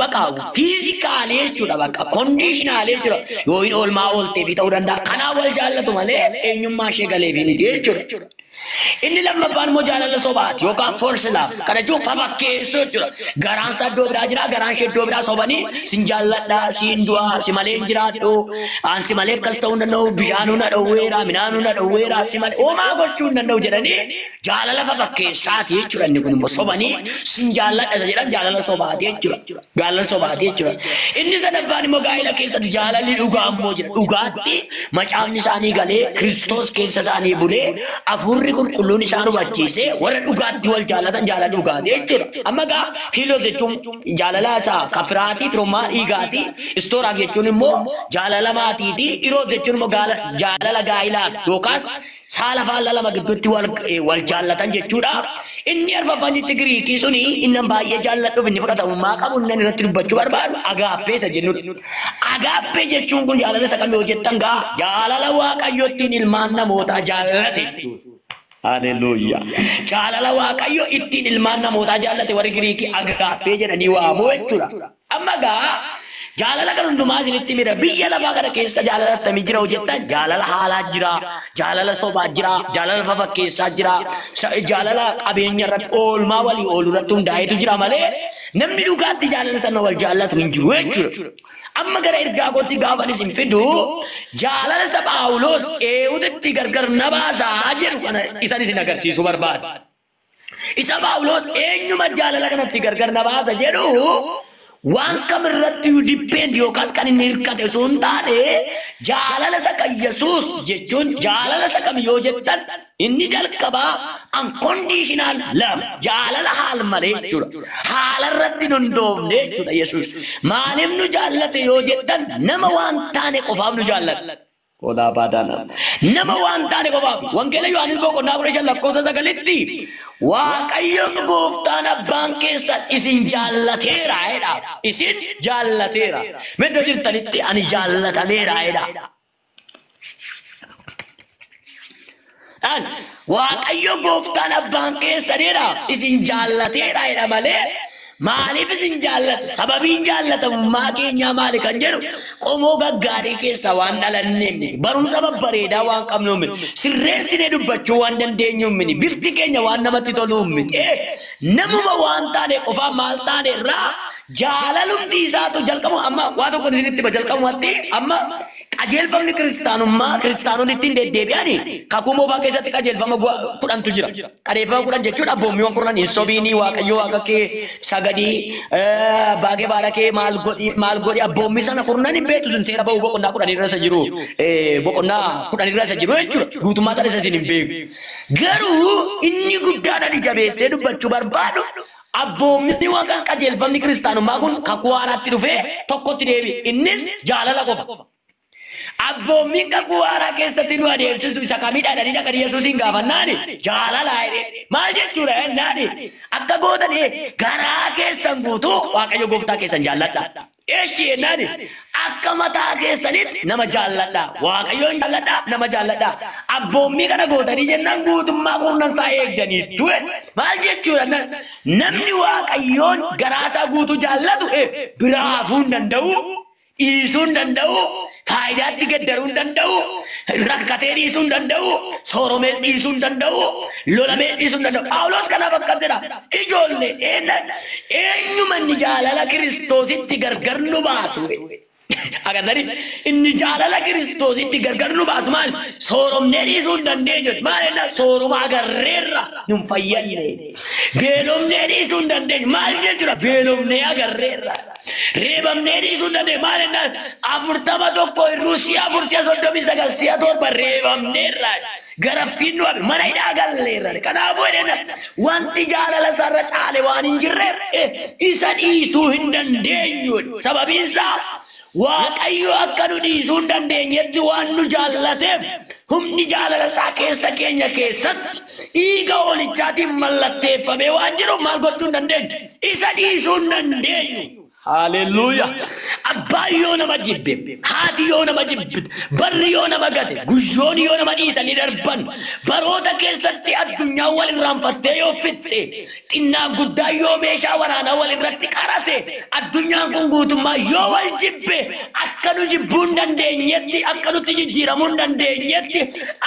bakka physically jechuudha, bakka conditionally jechuudha. Yoo hin oolmaa oolteefi ta'uu danda'a. Kanaaf wal jaallatu malee eenyummaa ishee galeefi miti jechuudha. Inni lammaffaan immoo jaalala sobaati yookaan false love. Kana jechuun fafakkeessuu jechuudha. Garaan isaa iddoo biraa jira, garaan ishee iddoo biraa sobanii sin jaalladha, siin du'a, si malee hin jiraadhu, aan si malee akkas ta'uu hin danda'u, bishaanuu na dhowweera, midhaanuu na dhowweera, si malee homaa gochuu hin danda'u jedhanii jaalala fafakkeessaati jechuudha. Inni kun immoo sobanii sin jaalladha isa jedhan jaalala sobaati jechuudha. Jaalala sobaati jechuudha. Inni sadaffaan immoo gaa'ela keessatti jaalalli dhugaa immoo jira. Dhugaatti macaafni isaanii galee Kiristoos keessa isaanii bulee hafuurri qulqulluun isaan hubachiisee warra dhugaatti wal jaallatan jaalala dhugaati jechuudha. Amma gaa fiiloos jechuun jaalala isaa kan firaatii, firummaa dhiigaati. Istooraag jechuun immoo jaalala maatiiti. Iroos jechuun immoo jaalala gaa'ilaati yookaas saala faallaa lama gidduutti wal jaallatan jechuudha. Inni arfaffaan jechi Giriikii suni inni baay'ee jaalladhuuf inni fudhatamummaa qabu inni irratti dubbachuu barbaadu agaappee isa jennudha. Agaappee jechuun kun jaalala isa kamii hojjettan gaa jaalala Waaqayyo ittiin ilmaan namootaa jaallate jechuudha. Haleluuyaa. Jaalala Waaqayyo ittiin ilmaan namootaa jaallate warri Giriikii agaappee jedhanii waamu jechuudha. Amma gaa jaalala kan hundumaa isinitti mira biyya lafaa kana keessa jaalala attamii jira hojjettan jaalala haalaa jira, jaalala sobaa jira, jaalala fafakkeessaa jira, jaalala qabeenya irratti oolmaa walii ooluu irratti hundaa'etu jira malee namni dhugaatti jaalala sana wal jaallatu hin jiru jechuudha. Amma gara ergaa kootti gaafa isin fidu jaalala isa Phaawulos eenyutti gargar na baasaa jedhu kana isan isin agarsiisuu barbaada. Isa Phaawulos eenyuma jaalala kanatti gargar na baasa jedhu waan kamirratti depend yookaas kan inni hirkate osoo hin taane jaalala isa kan Yesuus jechuun jaalala isa kam yoo jettan inni jalqabaa unconditional love jaalala haal malee jechuudha. Haala irratti hin hundoofne jechuudha Yesuus. Maaliif nu jaallate yoo jettan nama waan taane qofaaf nu jaallate. Kolaa baadaana. Nama waan taane qofaaf. Wangeela Yohaannis boqonnaa 15 lakkoofsa 9tti Waaqayyo gooftaan abbaan keessa isin jaallateera jedha. Isin jaallateera. Mee iddoo jirtanitti ani jaallatameera jedha. Waaqayyo gooftaan abbaan keessa jedha. Isin jaallateera jedha malee maaliif isin jaallata? Sababiin jaallatamummaa keenyaa maali kan jedhu qomoo gaggaarii keessaa waan dhalanneef miti. Barumsa babbareedaa waan qabnuuf miti. Sirreessinee dubbachuu waan dandeenyuuf miti. Bifti keenya waan namatti toluuf miti. Namuma waan taane qofaa maal taane irraa jaalalumti isaatu jalqabu amma waa tokko isinitti hima jalqabumatti amma qajeelfamni kiristaanummaa kiristaanonni ittiin deddeebi'ani kakuu moofaa keessatti qajeelfama 10tu jira. Qajeelfama 10 jechuun abboommiiwwan 10 hin sobiinii Waaqayyo waaqa kee sagadii baagee baadha kee maal godhi maal godhi abboommii sana 10 hin beektu sun seera ba'uu boqonnaa 10 irra isa jiru boqonnaa 10 irra isa jiru jechuudha. Guutummaa sana isa isin hin beeku. Garuu inni guddaan ani jabeessee dubbachuu barbaadu abboommiiwwan kan qajeelfamni kiristaanummaa kun kakuu haaraatti dhufee tokkotti deebi'e. Innis jaalala qofa. Abboommiin kakuu haaraa keessatti nu adeemsisu isa kamidha jedhanii dhaqanii Yesuusiin gaafannaani jaalala jedhee. Maal jechuudha jennaani akka gootanii garaa keessan guutuu Waaqayyo gooftaa keessan jaalladha. Eeshi jennaani akka mataa keessanitti nama jaalladha. Waaqayyoon jaalladha, nama jaalladha. Abboommii kana gootanii jennaan guutummaa kurnan isaa eegdanii du'e. Maal jechuudha namni Waaqayyoon garaa isaa guutuu jaallatu biraa hafuu hin danda'u. Dhiisuu hin danda'u, faayidaatti gaddaruu hin danda'u, rakkatee dhiisuu hin danda'u, sooromee dhiisuu hin danda'u, lolamee dhiisuu hin danda'u. Phaawulos kanaaf akkas jedha. Ijoollee eenyuma inni jaalala Kiristoositti gargar nu baasu. Agartanii inni jaalala Kiristoositti gargar nu baasu maal? Sooromnee dhiisuu hin dandeenyu. Maal jenna? Sooroma agarreerra nun fayyadne. Beelofnee dhiisuu hin dandeenyu. Maal jechuudha? Beelofnee agarreerra. Reebamnee dhiisuu hin dandeenyu. Maal jennaan? 41 irruu si'a 4 si'a 39 si'a 7 reebamneerra. Garaffiin nu hafe mana hidhaa galleerra. Kanaafuu jenna wanti jaalala isaarra caale waan hin jirre isa dhiisuu hin dandeenyu. Sababiin isaa Waaqayyo akka nu dhiisuu hin dandeenyetti waan nu jaallateef humni jaalala isaa keessa keenya keessatti dhiiga hoolichaatiin mallatteeffamee waan jiruuf maal gochuu hin dandeenyu? Isa dhiisuu hin dandeenyu. Haleluuyaa. Abbaan yoo nama jibbe, haati yoo nama jibbite, barri yoo nama gate, guyyoon yoo nama dhiisanii darban, baroota keessatti addunyaa wal irraanfattee yoo fixxe, xinnaaf guddaa yoo meeshaa waraanaa wal irratti qarate, addunyaan kun guutummaa yoo wal jibbe, akka nu jibbuu hin dandeenyetti, akka nutti jijjiiramuu hin dandeenyetti,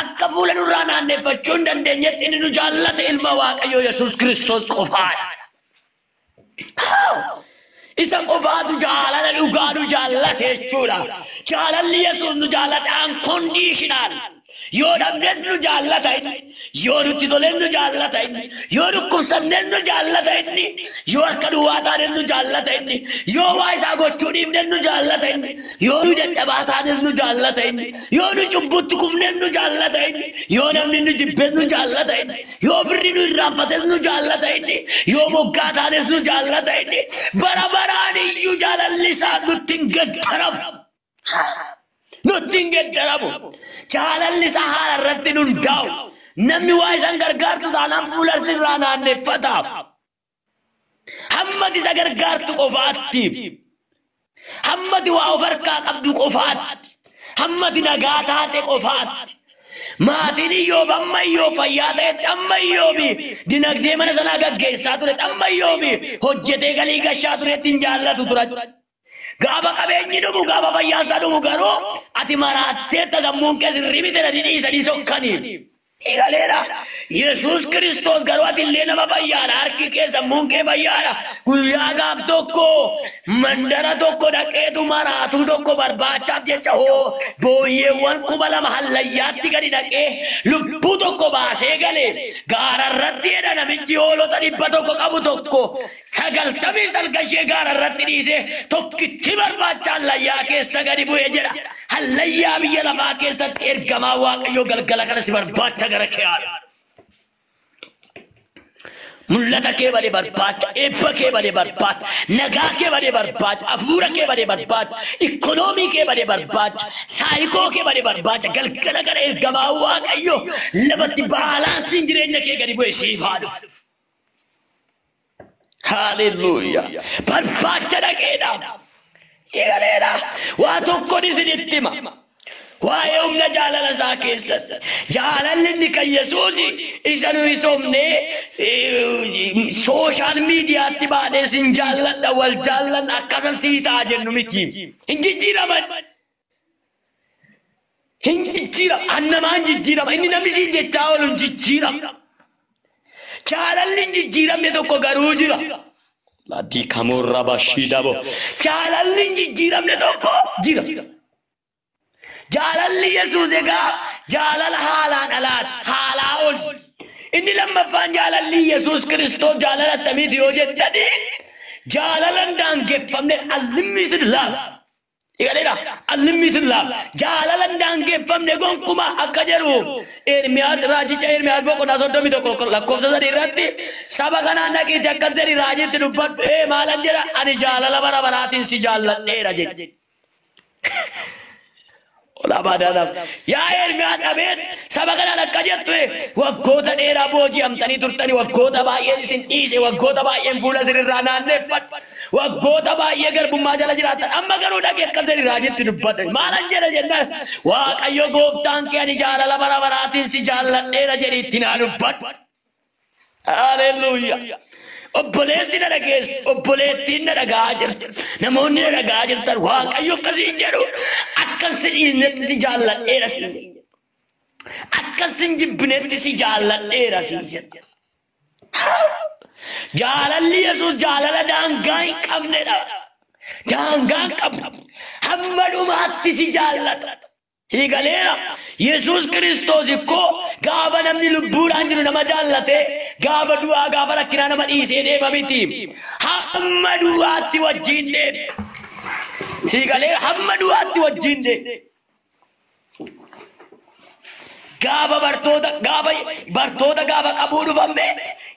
akka fuula nurraa naanneffachuu hin dandeenyetti inni nu jaallate ilma Waaqayyoo Yesuus Kiristoos qofaadha. Isa qofaatu jaalala dhugaa nu jaallate jechuudha. Jaalalli Yesuus nu jaallate unconditional. Yoo dhabnes nu jaallata inni. Yoo nutti toles nu jaallata inni. Yoo dhukkubsannes nu jaallata inni. Yoo akka duwwaa taanes nu jaallata inni. Yoo waa isaa gochuu dhiifnes nu jaallata inni. Yoo nu dadhabaa taanes nu jaallata inni. Yoo nu cubbutti kufnes nu jaallata inni. Yoo namni nu jibbes nu jaallata inni. Yoo firri nu irraanfates nu jaallata inni. Yoo moggaa taanes nu jaallata inni. Bara baraan iyyuu jaalalli isaa nutti hin geddaramu. Nutti hin geddaramu. Jaalalli isaa haala irratti nu hundaa'u. Namni waa isaan gargaartu taanaan fuula sirraa naanneffata. Hammati isa gargaartu qofaatti. Hammati waa of harkaa qabdu qofaatti. Hammati nagaa taate qofaatti. Maatiin Iyyoob amma Iyyoob fayyaa ta'etti, amma Iyyoobi dinagdee mana sanaa gaggeessaa turetti, amma Iyyoobi hojjetee galii gashaa turetti hin jaallatu tura. Gaafa qabeenyi dhumu, gaafa fayyaan isaa dhumu garuu ati maraatteetta sammuun kee sirrii miti jedhanii dhiisanii sokkanii. Galeera. Yesuus Kiristoos garuu ati illee nama fayyaadha. Harki kee sammuun kee fayyaadha. Guyyaa gaaf tokko mandara tokko dhaqeetu maraatuu tokko barbaachaaf jecha hoo booyyeewwan 2000 hallayyaatti gadi dhaqee lubbuu tokko baasee gale. Gaararratti jedha namichi hoolota 100 qabu tokko 99 ishee gaararratti dhiisee tokkitti barbaacha hallayyaa keessa gadi bu'ee jedha. Hallayyaa biyya lafaa keessatti ergamaa Waaqayyoo galgala kana si barbaacha gara kee haadha. Mul'ata kee bade barbaacha, eebba kee bade barbaacha, nagaa kee bade barbaacha, hafuura kee bade barbaacha, ikkonoomii kee bade barbaacha, saayikoo kee bade barbaacha, galgala kana ergamaa Waaqayyoo lafatti baalaansiin jireenya kee gadi bu'e siif haa dhufu. Haaleluyyaa. Barbaacha dhaqeedha. Eegaleera. Waa tokkoon isinitti hima. Waa'ee humna jaalala isaa keessatti. Jaalalli inni kan Yesuus isa nu sobnee social miidiyaatti baanee sin jaalladha wal jaallanna akkasan sii ta'a jennu miti. Hin jijjiiraman. Hin jijjiirama. Annamaa hin jijjiirama. Inni namni siin jechaa oolu hin jijjiirama. Jaalalli hin jijjiiramne tokko garuu jira. Laddii kamurra bashii dabo. Jaalalli hin jijjiiramne tokko jira. Jaalalli Yesuus egaa jaalala haalaan alaati. Haalaa ol. Inni lammaffaan jaalalli Yesuus Kiristoos jaalala akkamiiti yoo jettani, jaalala hin daangeffamne, unlimited love. Eegaleera. Unlimited love. Jaalala hin daangeffamne gonkumaa akka jedhu Ermiyaas raajicha Ermiyaas boqonnaa 31 lakkoofsa 3 irratti saba kanaan dhaqiitii akkas jedhi raajitti dubbadhu. Ee maalan jedha, ani jaalala bara baraatiin si jaalladheera jedhe. Olabaadhaadhaaf. Yaa Ermiyaas abeet saba kanaan akka jettu waggoota dheeraa booji'amtanii turtanii, waggoota baay'een isin dhiise, waggoota baay'een fuula isinirraa naanneeffadhe, waggoota baay'ee garbummaa jala jiraattan, amma garuu dhaqee akkas jedhi raajitti dubbadhe. Maalan jedha jennaan, Waaqayyo gooftaan kee ani jaalala bara baraatiin si jaalladheera jedhi itti naa dubbadhu. Haleluuyaa. Obboleessi na dhageessu, obboleettiin na dhaga'aa jirti. Namoonni na dhaga'aa jirtan, Waaqayyo akkasiin jedhu, akkan si dhiisnetti si jaalladheera siin jedhu. Akkan sin jibbinetti si jaalladheera siin jedhu. Jaalalli Yesuus jaalala daangaa hin qabnedha. Daangaa hin qabu. Hamma dhumaatti si jaallata. Sii galeera. Yesuus Kiristoos ikkoo gaafa namni lubbuudhaan jiru nama jaallate, gaafa du'aa gaafa rakkinaa nama dhiisee deema miti. Hamma du'aatti wajjin deema. Sii galeera, hamma du'aatti wajjin deema. Gaafa bartoota gaafa qabuu dhufame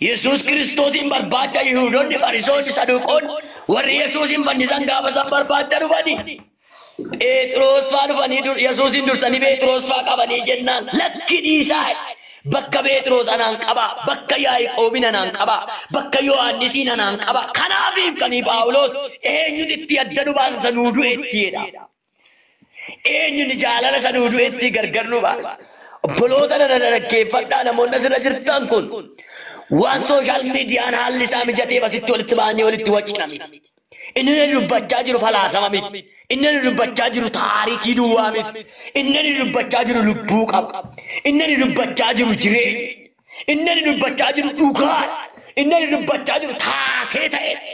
Yesuus Kiristoosiin barbaacha Yihuudoonni, Farisoonni, Saduuqoonni warri Yesuusin fannisan gaafa isaan barbaacha dhufanii Phexros faa dhufanii Yesuusin dursanii Phexros faa qabanii jennaan, lakki dhiisaa, Bakka Phexros anaan qaba. Bakka Yaaqoobin anaan qaba. Bakka Yohaannisiin anaan qaba. Kanaaf kan Phaawulos eenyutu itti adda nu baasa sanuu du'etti jedha. Eenyutu jaalala sanuu du'etti gargar nu baasa. Obboloota nana dhaggeeffadhaa namoonni asirra jirtan kun waan sooshaal miidiyaan haalli isaa mijateef asitti walitti ba'anii walitti waccina miti. Inni nu dubbachaa jiru falaasama miti. Inni nu dubbachaa jiru taarikii duwwaa miti. Inni nu dubbachaa jiru lubbuu qaba. Inni nu dubbachaa jiru jireenya. Inni nu dubbachaa jiru dhugaadha. Inni nu dubbachaa jiru taatee ta'edha.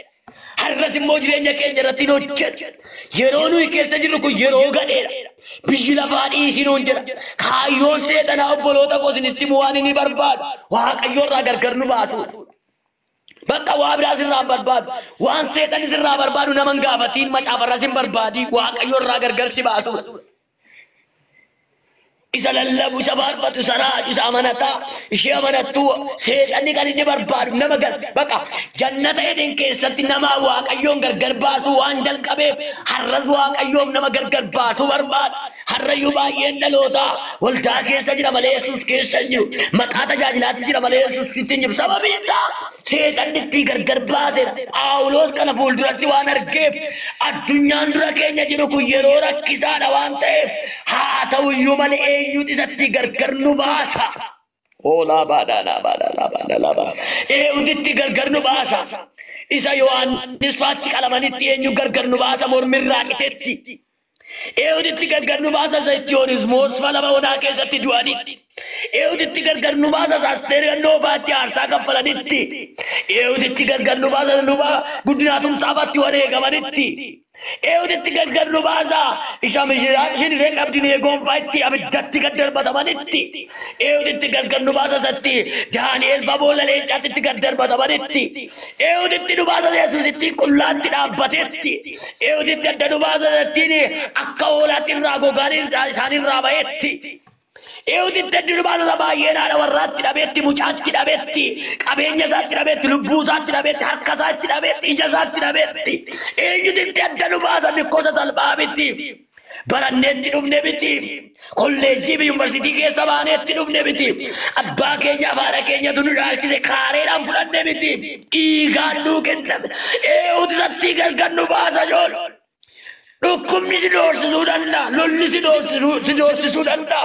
Har'as immoo jireenya keenya irratti hin hojjetu. Yeroo nuyi keessa jirru kun yeroo gadheedha. Biyyi lafaa dhiisii nuun jedha. Kaayyoon seexanaa obboloota koo isinitti himuu waan inni barbaadu Waaqayyo irraa gargar nu baasuudha. Bakka waa biraa sirraa hin barbaadu. Waan seexanni sirraa barbaadu nama hin gaafatiin macaafarras hin barbaadii Waaqayyo irraa gargar si baasuudha. Isa lallabu, isa faarfatu, isa raaju, isa amanataa, ishee amanattuu seexanni kan inni barbaadu nama gar bakka jannata Eden keessatti nama Waaqayyoon gargar baasuu waan jalqabeef har'as Waaqayyoof nama gargar baasuu barbaada. Har'ayyuu baay'een dhalootaa waldaa keessa jira malee Yesuus keessa hin jiru. Maqaa tajaajilaatti jira malee Yesuus keessa hin jiru. Sababiin isaa seexanni itti gargar baaseera. Phaawulos kana fuulduratti waan argeef addunyaan dura keenya jiru kun yeroo rakkisaadha waan ta'eef haa ta'uyyuu malee eenyutu isatti gargar nu baasa. Oolaa baadhaa laa baadhaa laa baadhaa laa baadhaa. Eenyutu gargar nu baasa. Isa Yohaannis faatti qalamanitti eenyu gargar nu baasa mormirraa qitetti. Eenyutu gargar nu baasa isa Itiyoonismoos falama onaa keessatti du'anitti. Eenyutu gargar nu baasa isa Asteer Gannoofaatti aarsaa kaffalanitti. Eenyutu gargar nu baasa luba guddinaa tumsaafaatti wareegamanitti. Eenyutu gargar nu baasa isa misiraan isheen irree qabdiin eegoonfaa itti abiddatti gad darbatamanitti. Eenyutu gargar nu baasa isatti Daani'el fa boolla leencaatti itti gad darbatamanitti. Eenyutu nu baasa Yesuus ittiin qullaatti dhaabbatetti. Eenyutu adda nu baasa isattiin akka hoolaatti irraa gogaan isaan irraa ba'etti. Eenyutu adda nu baasa baay'een haadha warraatti dhabeetti, mucaatti dhabeetti, qabeenya isaatti dhabeetti, lubbuu isaatti dhabeetti, harka isaatti dhabeetti, ija isaatti dhabeetti. Eenyutu adda nu baasa lakkoofsa salphaa miti. Baranneetti dhufne miti. Kolleejjii fi yuunivarsiitii keessa baaneetti dhufne miti. Abbaa keenya fi haadha keenyatu nu dhaalchise kaareedhaan fudhanne miti. Dhiigaan nuu kenname. Eenyutu isatti gargar nu baasa joolu. Dhukkubni si doorsisuu danda'a. Lolli si doorsisuu danda'a.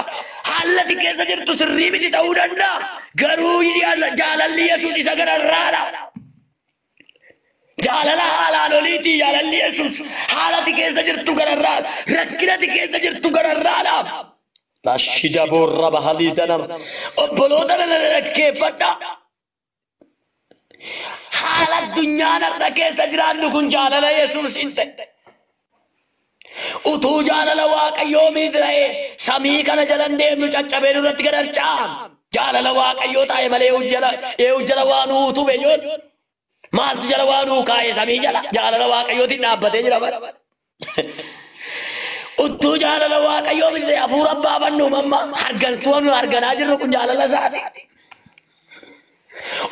Haalli ati keessa jirtu sirrii miti ta'uu danda'a. Garuu jaalalli Yesuus isa gararraadha. Jaalala haalaan oliiti jaalalli Yesuus. Haala ati keessa jirtu gararraadha. Rakkina ati keessa jirtu gararraadha. Lashida borra bahalii danama. Obboloota nana dhaggeeffadhaa. Haala addunyaan har'a keessa jiraannu kun jaalala Yesuus hin ta'e. Utuu jaalala Waaqayyoo miti ta'e samii kana jalan deemnu caccabee nurratti gad harca'a. Jaalala Waaqayyoo taa'e malee eewu jala waa nuu utube joon. Maaltu jala waa nuu kaa'e samii jala jaalala Waaqayyootiin dhaabbatee jira bara. Utuu jaalala Waaqayyoo miti ta'e hafuura baafannu mamma hargansuu nu harganaa jirru kun jaalala isaati.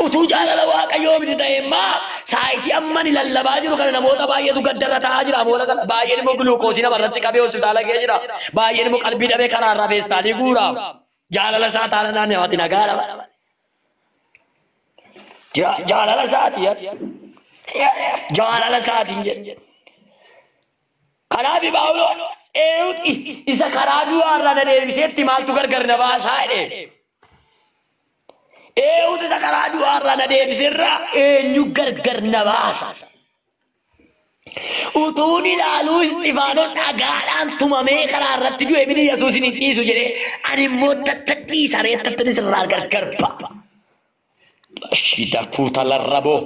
Utuu jaalala Waaqayyoo miti ta'e immoo saayitii amma ni lallabaa jiru kana namoota baay'eetu gaddarra taa'aa jira. Namoota kana baay'een immoo guluukoosii namarratti qabee hospitaala ga'ee jira. Baay'een immoo qalbii dhabee karaa irraa feestaalii guura. Jaalala isaa taanaan namatti nagaadha. Jaalala isaati. Jaalala isaatiin jedhe. Kanaaf Phaawulos eenyutu isa karaa du'aa irraa na deebiseetti maaltu gargar na baasaa jedhe. Eenyutu isa karaa du'aa irraa na deebiserraa eenyu gargar na baasa. Utuun ilaaluu Isxifaanos dhagaadhaan tumamee karaa irratti du'e mini Yesuus hin dhiisu jedhee ani immoo tattadhii saree tattadhii sirraa gargar ba'a. Shida kuuta larraboo.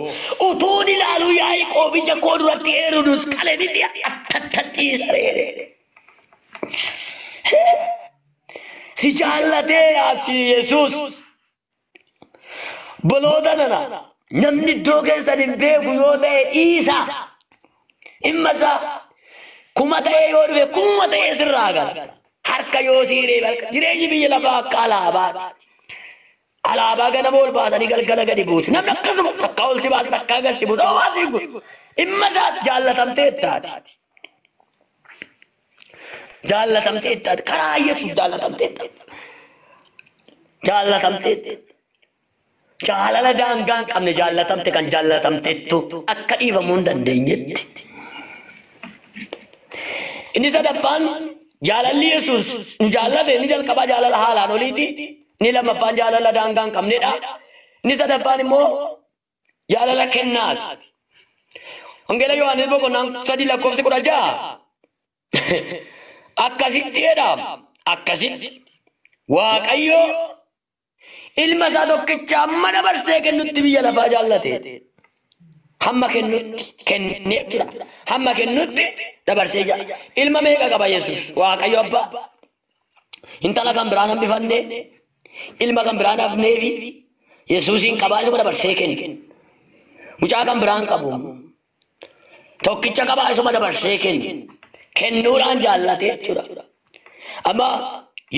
Utuun ilaaluu Yaaqoob ija koo duratti Heroodus qale miti tattadhii saree. Si jaallateera si Yesuus. Boloota nana namni iddoo keessan hin beeku yoo ta'e dhiisa. Dhimma isaa kuma ta'ee yoo dhufe kuma ta'ee sirraa gala. Harka yoo siiree barka jireenyi biyya lafaa akka alaabaati. Alaabaa ganama ol baasanii galgala gadi buusu. Namni akkasuma takka ol si baasa takka gad si buusa. Homaa si guutu. Dhimma isaas jaallatamtee taati. Jaallatamtee taati. Karaa Yesuus jaallatamtee taati. Jaallatamteetta. Jaalala daangaa hin qabne jaallatamte kan jaallatamteettu akka dhiifamuu hin dandeenyetti. Inni sadaffaan jaalalli Yesuus hin jaallate inni jalqabaa jaalala haalaan oliiti. Inni lammaffaan jaalala daangaa hin qabnedha. Inni sadaffaan immoo jaalala kennaati. Wangeela Yohaannis boqonnaan 3 lakkoofsi 16 akkasitti jedha. Akkasitti Waaqayyo ilma isaa tokkicha hamma dabarsee kennutti biyya lafaa jaallate. Hamma kennutti kennee jechuudha. Hamma kennutti dabarsee jira. Ilma meeqa qaba Yesuus? Waaqayyo abbaa. Intala kan biraan hambifannee, ilma kan biraan hafneefi Yesuusiin qabaa isuma dabarsee kenne. Mucaa kan biraan qabu. Tokkicha qabaa isuma dabarsee kenne. Kennuudhaan jaallate jechuudha. Amma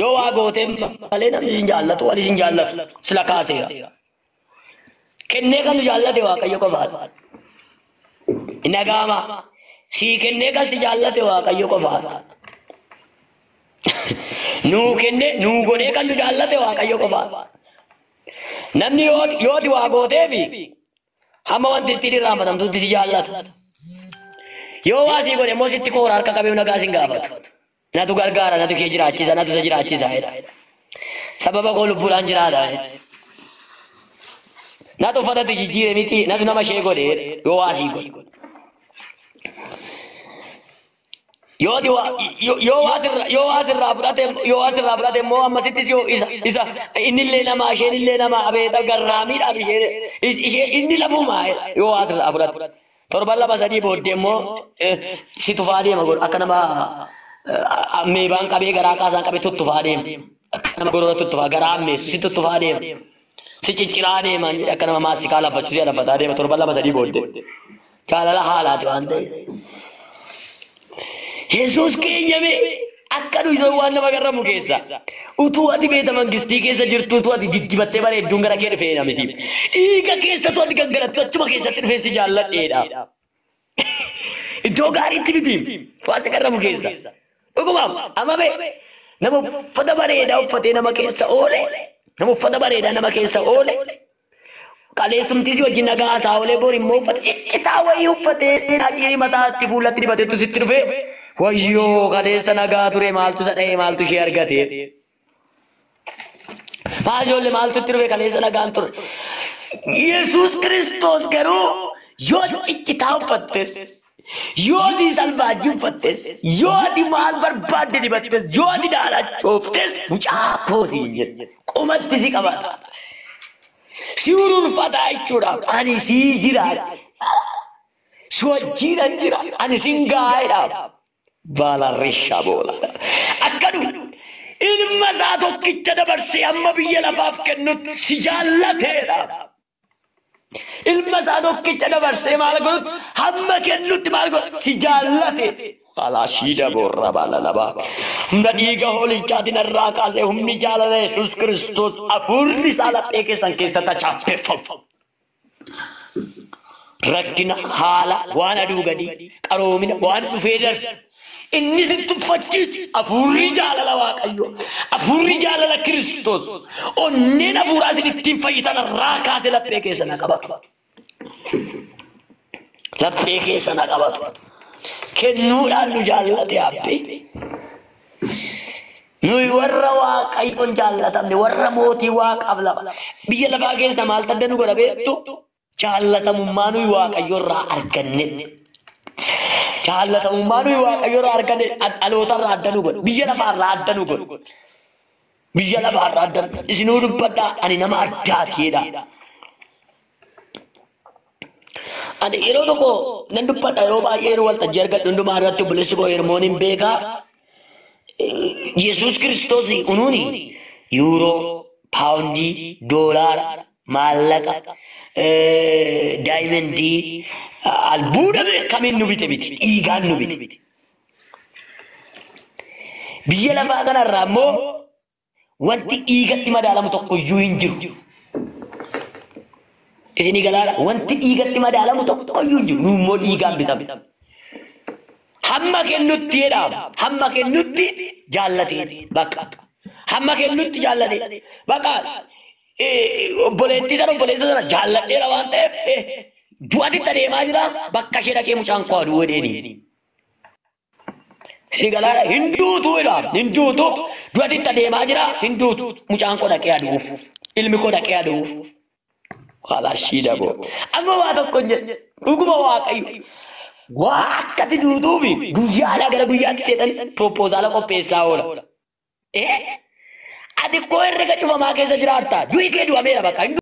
yoo waa gootee malee namni sin jaallatu, wali sin jaallatu sila kaaseera. Kennee kan nu jaallate Waaqayyo qofaadha. Nagaama sii kennee kan si jaallate Waaqayyo qofaadha. Nuu kennee nuu godhee kan nu jaallate Waaqayyo qofaadha. Namni yooti waa gooteefi hamma wanti ittiin irraanfatamtutti si jaallata. Yoo waa sii godhe immoo sitti koora harka qabee nagaa sin gaafatu. Natu gargaara, natu ishee jiraachisa, natu isa jiraachisa jedha. Sababa koo lubbuudhaan jiraata jedha. Natu uffatatti jijjiire miti, natu nama ishee godhe yoo waa sii godhe. Yoo waa sirraa fudhate immoo ammasittis yoo isa innillee nama, isheen illee nama, abeeta garraamiidhaaf ishee inni lafumaa yoo waa sirraa fudhate. Torban 2 3 booddee immoo si tufaa deema godhu akka nama meebaan qabee garaa kaasaan qabee tuttufaa deema. Akka nama gorora tuttufaa garaa ammeessu si tuttufaa deema. Si cicciraa deema akka nama maassikaa laffachuu si laffataa deema torban 2 3 booddee. Jaalala haalaati waan ta'eef. Yesuus keenya mee akka nu isa waan nama garramu keessa. Utuu ati beeta mangistii keessa jirtu, utuu ati diddibattee bareedduun gara kee dhufee miti. Dhiiga keessatu ati gangalattu achuma keessatti dhufee si jaalladheedha. Iddoo gaariitti miti. Waan si garramu keessa. Dhugumaaf amma bee nama uffata bareedaa uffatee nama keessa oole. Nama uffata bareedaa nama keessa oole. Kaleessumtii si wajjin nagaa haasaa oolee bor immoo uffata ciccitaa wayii uffatee haqii mataatti fuulatti dibateetu sitti dhufee, wayyoo, kaleessa nagaa ture, maaltu isa dha'ee, maaltu ishee argate? Maal ijoollee, maaltu itti dhufe? Kaleessa nagaan ture. Yesuus Kiristoos garuu yoo ciccitaa uffattes, yoo ati salbaajii uffattes, yoo ati maal barbaadde dibattes, yoo ati daalachooftes, mucaa koo siin jedhe, qomatti si qabata. Si ururfata jechuudha. Ani sii jira. Si wajjiinan jira. Ani sin gaa'edha. Baalarrisha boola. Akkanu ilma isaa tokkicha dabarsee amma biyya lafaaf kennutti si jaallateedha. Ilma isaa tokkicha dabarsee maal godhutti hamma kennutti maal godhu si jaallate. Alaashiida boorra baala labaa. Humna dhiiga hoolichaatiin irraa kaasee humni jaalala Yesuus Kiristoos hafuurri isaa laphee keessan keessatti chaappeffamu. Rakkina haala waan aduu gadi qaroomina waan dhufee darbe inni si tuffachiisu, hafuurri jaalala Waaqayyo, hafuurri jaalala Kiristoos, onneen hafuuraa isin ittiin fayyitan irraa kaasee laphee keessa na qabatu. Laphee keessa na qabatu. Kennuudhaan nu jaallate abbee. Nuyi warra Waaqayyoon jaallatamne, warra mootii Waaqaaf lafa. Biyya lafaa keessa maal adda nu godha beektu? Jaallatamummaa nuyi Waaqayyo irraa arganne. Jaallatamummaa nuyi Waaqayyo irraa arganne dhaloota irraa adda nu godha. Biyya lafaa irraa adda nu godha. Biyya lafaa irraa adda. Isinuu dubbadhaa, ani nama addaatiidha. Ani yeroo tokko nan dubbadha, yeroo baay'ee yeroo waltajjii argadhu hundumaa irratti obboleessi koo Hermoon hin beekaa. Yesuus Kiristoos unuuni yuuroo, paawundii, doolaara, maallaqa, daayimendii, albuuda kamiin nu bite miti, dhiigaan nu bite. Biyya lafaa kanarraa immoo wanti dhiigatti madaalamu tokko iyyuu hin jiru. Isinii galaadha, wanti dhiigatti madaalamu tokko iyyuu hin jiru. Nu immoo dhiigaan bitame. Hamma kennutti jedha. Hamma kennutti jaallatee bakka. Hamma kennutti jaallate. Bakka obboleettii sana obboleessa sana jaalladheera waan ta'eef du'atitti adeemaa jira bakka ishee dhaqee mucaan koo aduu jedheeni. Sini galaadha hin duutu jedha hin duutu du'atitti adeemaa jira hin duutu mucaan koo dhaqee aduuf ilmi koo dhaqee aduuf. Walaashii daboo. Amma waa tokko hin jedhe dhuguma Waaqayyo. Waa akkati duutuufi guyyaadhaa gara guyyaatti seexan piroopozaala qopheessaa oola. Ati koo herrega cufamaa keessa jiraatta. Du'i kee du'ameera bakka.